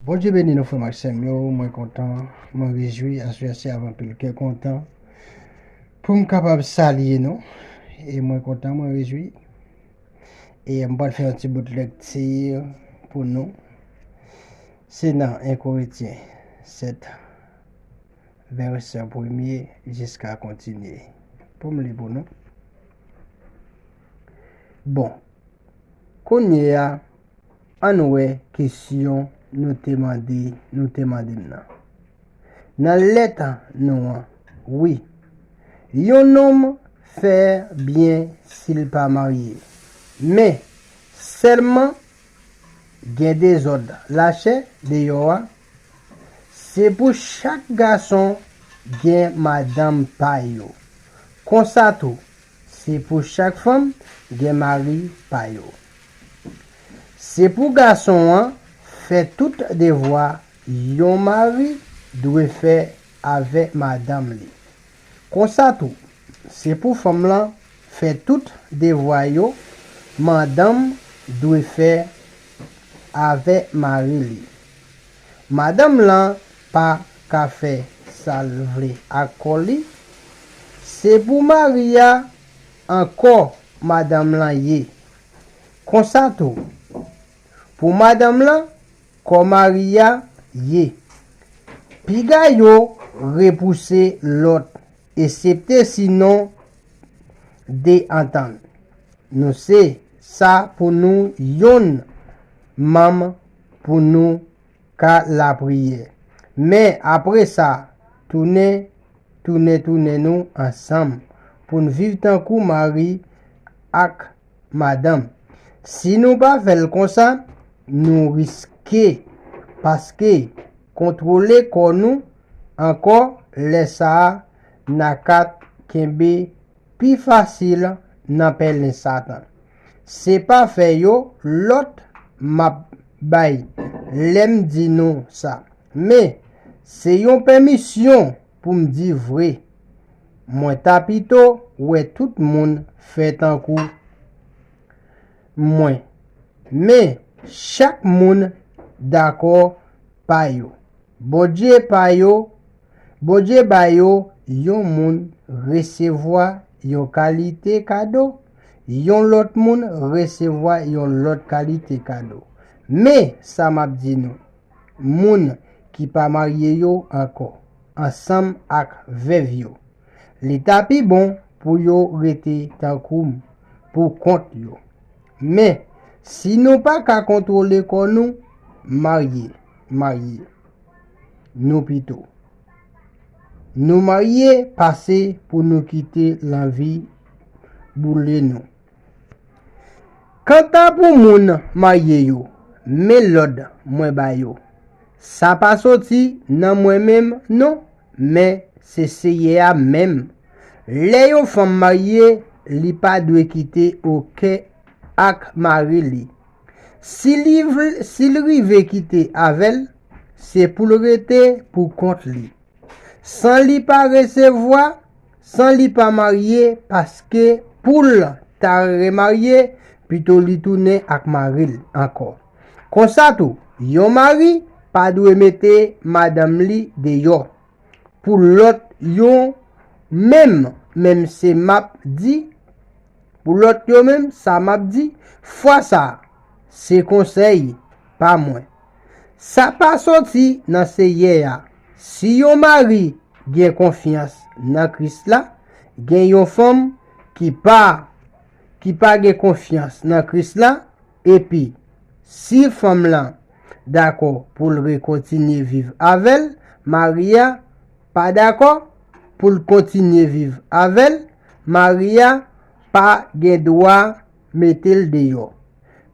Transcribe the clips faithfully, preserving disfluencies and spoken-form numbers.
Bondye beni nou, frè m ak sè m yo. Mwen kontan, mwen rejwi. Aswè se avèk anpil kè kontan pou m kapab salye nou. E mwen kontan, mwen rejwi. E m pral fè yon ti bout lekti pou nou. Se nan en Korentyen sèt, vèsè premye jiska kontinye. Pou m li pou nou. Bon, kounye a, ann wè kesyon nou te mande, nou te mande m nan. Nan lèt nou an, wi, yon nonm fè byen si l pa marye. Men, sèlman gen dezòd lachè deyò a, se pou chak gason gen madanm pa yo. Konsa tou, se pou chak fanm gen mari pa yo. Se pou gason an fè tout devwa yon mari dwe fè avè madanm li. Konsa tou, se pou fanm lan fè tout devwa yo madanm dwe fè avè mari li. Madanm lan pa ka fè sa l vle ak kò li. Se pou mari a ankò madanm lan ye. Konsa tou, pou madanm lan, kò mari a ye. Piga yo repouse lòt, esepte sinon de antann. Nou se sa pou nou yonn manm pou nou ka lapriyè. Men apre sa, tounen, tounen, tounen nou ansanm pou n viv tankou mari ak madanm. Si nou pa fè l konsa, nou riske paske kontwole kò nou ankò lè sa a n a ka kenbe pi fasil nan pèlen Satan. Se pa fè yo lòt m ap bay lè m di nou sa, men se yon pèmisyon pou m di vre. Mwen ta pito wè tout moun fè tankou mwen. Men, chak moun dakò pa yo. Bondye pa yo, Bondye ba yo yon moun resevwa yon kalite kado, yon lòt moun resevwa yon lòt kalite kado. Men, sa m ap di nou, moun ki pa marye yo ankò, ansanm ak vèv yo, li ta pi bon pou yo rete tankou m, pou kont yo. Men, si nou pa ka kontwole kò nou, marye, marye nou pito. Nou marye pase pou nou kite lanvi boule nou. Kanta pou moun marye yo, men lòd mwen ba yo. Sa pa soti nan mwen menm, non, men se Seyè a menm. Lè yon fanm marye, li pa dwe kite okenn ak mari li. Si li vle, si l rive kite avè l, se pou l rete pou kont li. San li pa resevwa, san li pa marye, paske pou l ta remarye, pito li tounen ak mari l ankò. Konsa tou, yon mari pa dwe mete madanm li deyò. Pou lòt yo menm, menm se m ap di, pou lòt yo menm, sa m ap di, fwa sa a, se konsèy pa mwen. Sa pa soti nan Seyè a. Si yon mari gen konfyans nan Kris la, gen yon fanm ki pa, ki pa gen konfyans nan Kris la, epi si fanm lan dakò pou l rekontinye viv avè l, mari a pa dakò pou l kontinye viv avè l, mari a pa gen dwa mete l deyò.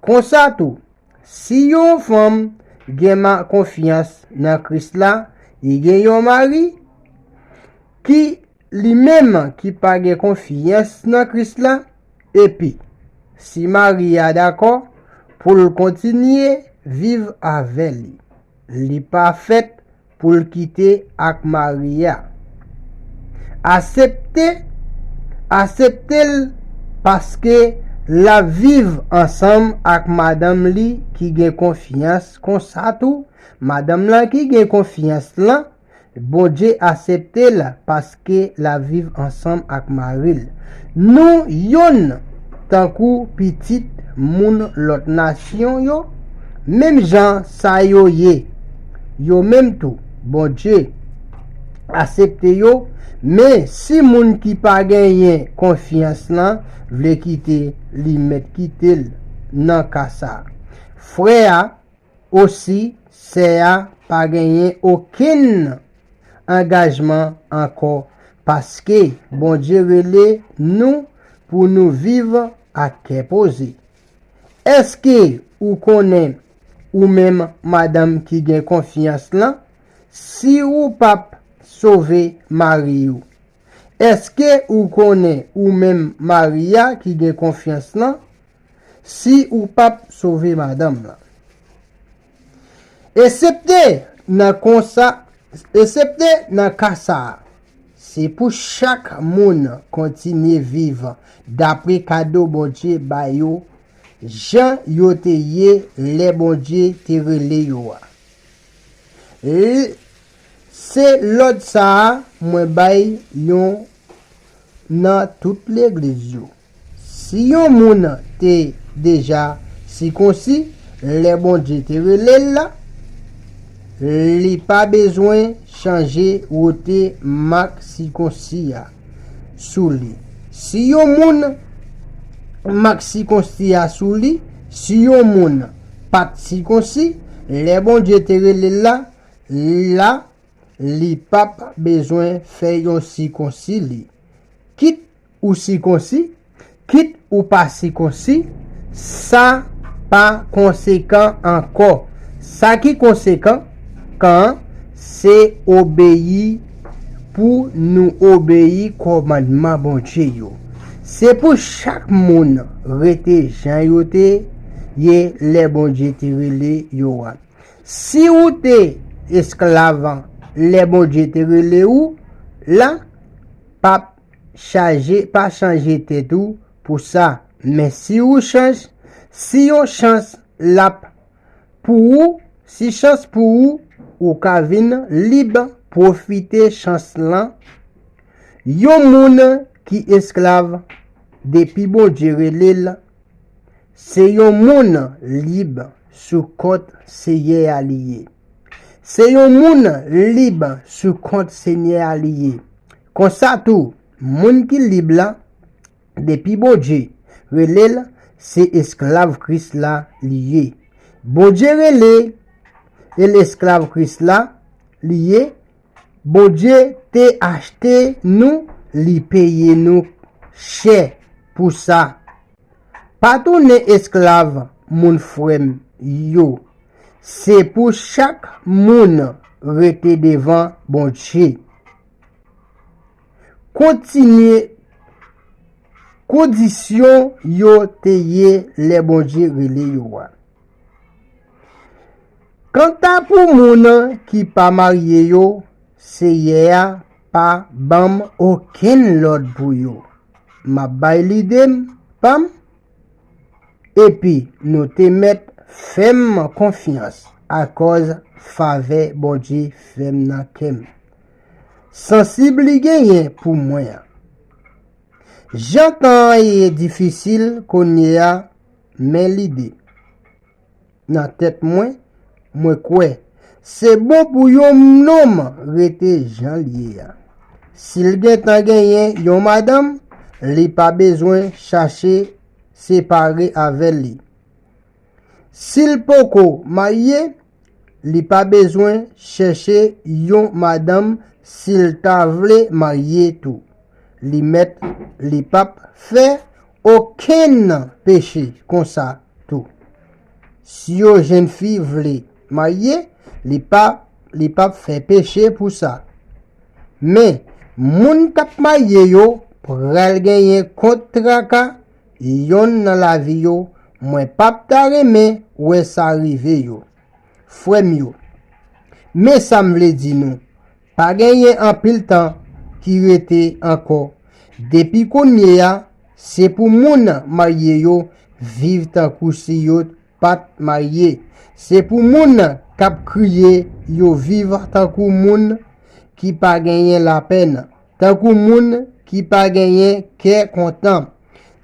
Konsa tou, si yon fanm gen ma-, konfyans nan Kris la, li gen yon mari ki li menm ki pa gen konfyans nan Kris la, epi si mari a dakò pou l kontinye viv avè li, li pa fèt pou l kite ak mari a. Asepte, asepte l paske l ap viv ansanm ak madanm li ki gen konfyans konsa tou. Madanm lan ki gen konfyans lan, Bondye aksepte l paske l ap viv ansanm ak mari l. Nou youn tankou pitit moun lòt nasyon yo, menm jan sa yo ye, yo menm tou, Bondye aksepte yo, men si moun ki pa genyen konfyans lan vle kite, li mèt kite l nan ka sa a. Frè a osi sè a pa genyen okenn angajman ankò, paske Bondye rele nou pou nou viv ak kè poze. Èske ou konnen ou menm madanm ki gen konfyans lan, si ou p ap sove mari w? Èske ou konnen ou menm mari a ki gen konfyans lan, si ou p ap sove madanm lan? Esepte nan konsa, esepte nan ka sa a, se pou chak moun kontinye viv dapre kado Bondye ba yo, jan yo te ye lè Bondye te rele yo a. L-, se lòd sa a mwen bay yon nan tout legliz yo. Si yon moun te deja sikonsi lè Bondye te rele l la, li pa bezwen chanje wote mak sikonsi a sou li. Si yon moun mak sikonsi a sou li, si yon moun pa t sikonsi lè Bondye te rele l la, la, li p ap bezwen fè yon sikonsi li. Kit ou sikonsi, kit ou pa sikonsi, sa pa konsekan ankò. Sa ki konsekan, kan, se obeyi pou nou obeyi kòmandman Bondye yo. Se pou chak moun rete jan yo te ye lè Bondye te rele yo a. Si ou te esklav lè Bondye te rele ou la, pa chaje, pa chanje tèt ou pou sa. Men si ou chans, si yon chans l ap pou ou, si chans pou ou, ou ka vin lib, pwofite chans lan. Yon moun ki esklav, depi Bondye rele l, se yon moun lib sou kont Senyè a li ye. Se yon moun lib sou kont Senyè a li ye. Konsa tou, moun ki lib la, depi Bondye rele l, se esklav Kris la li ye. Bondye rele l esklav Kris la li ye. Bondye te achte nou, li peye nou chè pou sa. Pa tounen esklav, moun frè m yo. Se pou chak moun rete devan Bondye. Kontinye kondisyon yo te ye lè Bondye rele yo a. Kanta pou moun ki pa marye yo, Seyè a pa ban m okenn lòd pou yo. M ap bay lide m, pa m, epi nou te mèt fè m konfyans akòz favè Bondye fè m nan kè m. Sansib li genyen pou mwen an. Jan tan an ye difisil kounye a, men lide nan tèt mwen, mwen kwè se bon pou yon nonm rete jan l ye a. Si l gentan genyen yon madanm, li pa bezwen chache separe avè li. Si l poko marye, li pa bezwen chèche yon madanm si l ta vle marye tou. Li mèt, li p ap fè okenn peche konsa tou. Si yon jènfi vle marye, li pa, li p ap fè peche pou sa. Men, moun k ap marye yo pral genyen kont traka yonn nan lavi yo, mwen p ap ta renmen wè sa rive yo. Frè m yo, men sa m vle di nou, pa genyen anpil tan ki rete ankò. Depi kounye a, Se pou moun marye yo viv tankou si yo pa t marye. Se pou moun k ap kriye yo viv tankou moun ki pa genyen lapenn, tankou moun ki pa genyen kè kontan.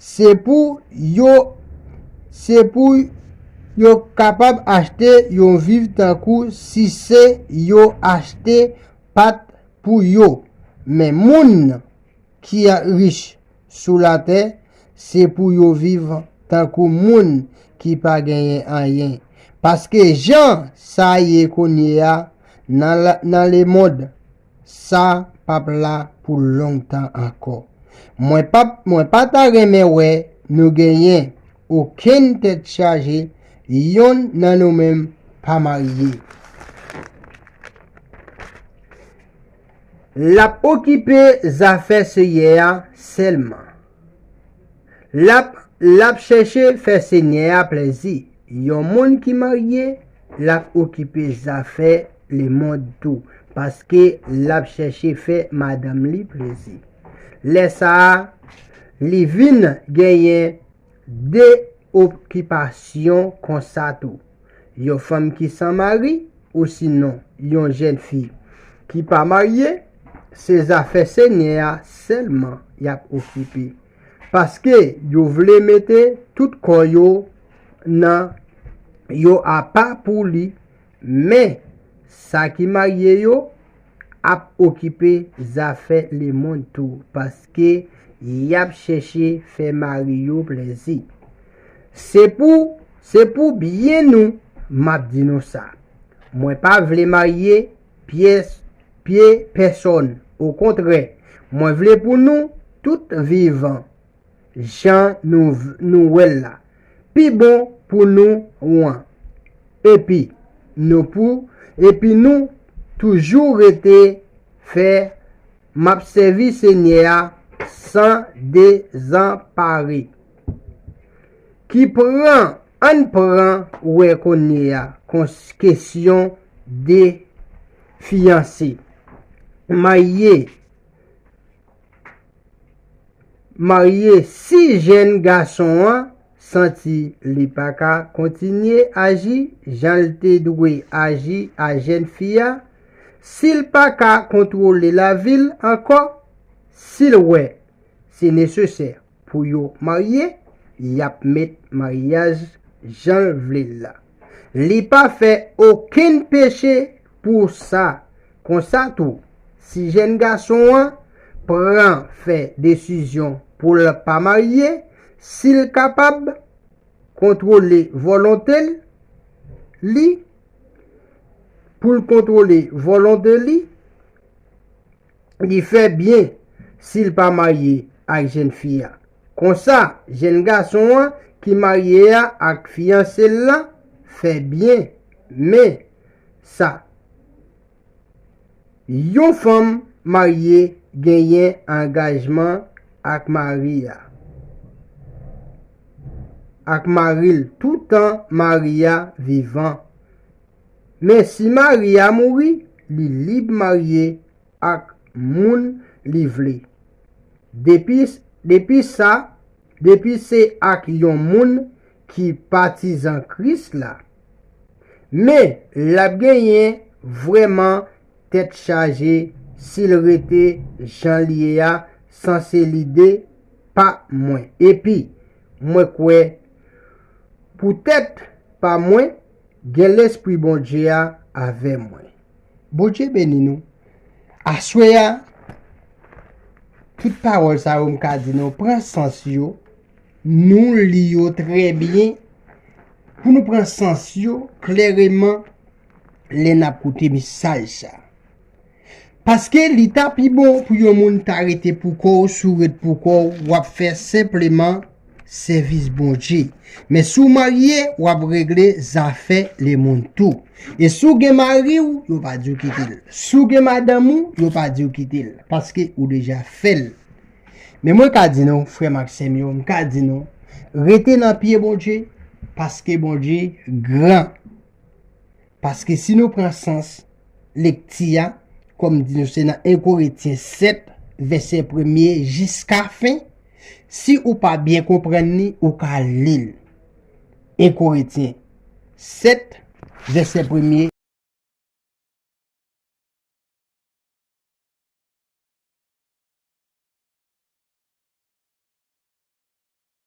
Se pou yo, se pou yo kapab achte yon viv tankou si se yo achte pa t pou yo. Men moun ki rich sou latè, se pou yo viv tankou moun ki pa genyen anyen. Paske jan sa ye kounye a nan, nan lemonn, sa p ap la pou lontan ankò. Mwen p ap, mwen pa ta renmen wè nou genyen okenn tèt chaje, yonn nan nou menm pa marye. L ap okipe zafè Senyè a sèlman. L ap, l ap chèche fè Senyè a plèzi. Yon moun ki marye, l ap okipe zafè lemonn tou, paske l ap chèche fè madanm li plèzi. Lè sa a, li vin genyen de okipasyon konsa tou. Yon fanm ki san mari, osinon yon jèn fi ki pa marye, se zafè Senyè a sèlman y ap okipe, paske yo vle mete tout kò yo nan yo apa pou li. Men, sa ki marye yo ap okipe zafè lemonn tou, paske y ap chèche fè mari yo plèzi. Se pou, se pou byen nou m ap di nou sa. Mwen pa vle marye pyès, pye pèsonn. Okontrè, mwen vle pou nou tout vivan jan nou, nou wè l la. Pi bon pou nou wan. Epi nou pou, epi nou toujou rete fè m ap sèvi Senyè a san dezanpare. Ki pran, ann pran wè kounye a kons-, kesyon de fiyanse. Marye, marye, si jèn gason an santi li pa ka kontinye aji jan l te dwe aji a jèn fi a, si l pa ka kontwole lavi l ankò, si l wè se nesesè pou yo marye, y ap met maryaj jan l vle l la. Li pa fè okenn peche pou sa. Konsa tou, si jèn gason an pran fè desizyon pou l pa marye, si l kapab kontwole volonte l, li, pou l kontwole volonte li, li fè byen si l pa marye ak jèn fi a. Konsa, jèn gason an ki marye a ak fiyanse l lan fè byen. Men sa, yon fanm marye genyen angajman ak mari a, ak mari l toutan mari a vivan. Men si mari a mouri, li lib marye ak moun li vle. Depi, depi sa, depi se ak yon moun ki patizan Kris la. Men, l ap genyen vrèman tèt chaje si l rete jan l ye a, san se lide pa mwen. Epi, mwen kwè, poutèt pa mwen, gen Lespri Bondye a avè mwen. Bondye beni nou. Aswè a, tout pawòl sa yo m ka di nou, pran sans yo, nou li yo trè byen, pou nou pran sans yo klèreman lè n ap koute mesaj sa. Paske li ta pi bon pou yon moun ta rete pou kò w, si w ret pou kò w, w ap fè senpleman sèvis Bondye. Men si w marye, w ap regle zafè lemonn tou. E si w gen mari w, yo pa di w kite l. Si w gen madanm ou, yo pa di w kite l. Paske ou deja fè l. Men mwen ka di nou, frè m ak sè m yo, m ka di nou, rete nan pye Bondye, paske Bondye gran. Paske si nou pran sans lekti a, kòm di nou se nan en Korentyen sèt, vèsè premye jiska fen, Si ou pa byen konprann li, ou ka li l. En Korentyen sèt, vèsè premye.